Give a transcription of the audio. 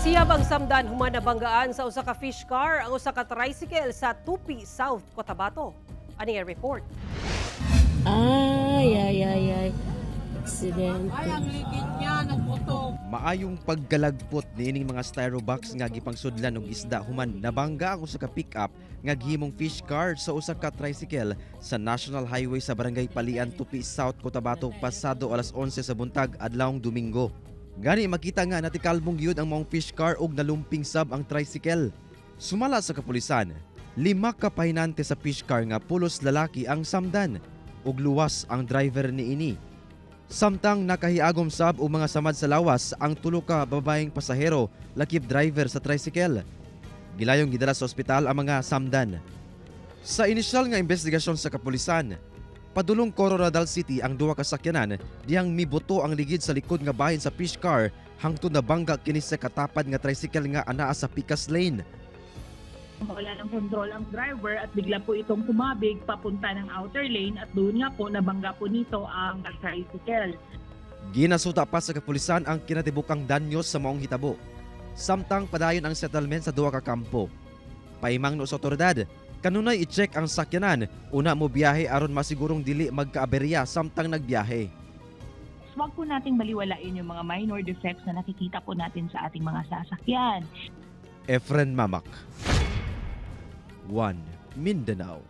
Siyam ang samdan human nabanggaan sa usa ka fish car ang usa ka tricycle sa Tupi, South Cotabato. Ani ang report. Ay, ay, ay, ay. Aksidente. Maayong paggalagpot niining mga styro box nga gipangsudlan og isda human nabangga ang usa ka pick-up nga gihimong fish car sa usa ka tricycle sa National Highway sa Barangay Palian, Tupi, South Cotabato pasado alas 11 sa buntag adlawng Domingo. Gani makita nga natikalbong gyud ang maong fish car ug nalumping sab ang tricycle. Sumala sa kapulisan, lima ka pahinante sa fish car nga pulos lalaki ang samdan ug luwas ang driver niini. Samtang nakahiagom sab og mga samad sa lawas ang tulo ka babaeng pasahero lakip driver sa tricycle. Gilayong gidala sa ospital ang mga samdan. Sa inisyal nga investigasyon sa kapulisan, padulong Koronadal City ang duha ka sakyanan dihang mibuto ang ligid sa likod nga bahin sa fish car hangtod nabangga kini sa katapad nga tricycle nga anaa sa Picas Lane. Wala ng control ang driver at bigla po itong kumabig papunta ng outer lane at doon nga po nabangga po nito ang tricycle. Ginasuta pa sa kapulisan ang kinatibukang danyo sa maong hitabo. Samtang padayon ang settlement sa duha ka kampo. Paimangno sa otoridad, kanunay i-check ang sakyanan una mo biyahe aron masigurong dili magkaaberya samtang nagbiyahe. Huwag po nating baliwalain yung mga minor defects na nakikita po natin sa ating mga sasakyan. Efren Mamak. 1 Mindanao.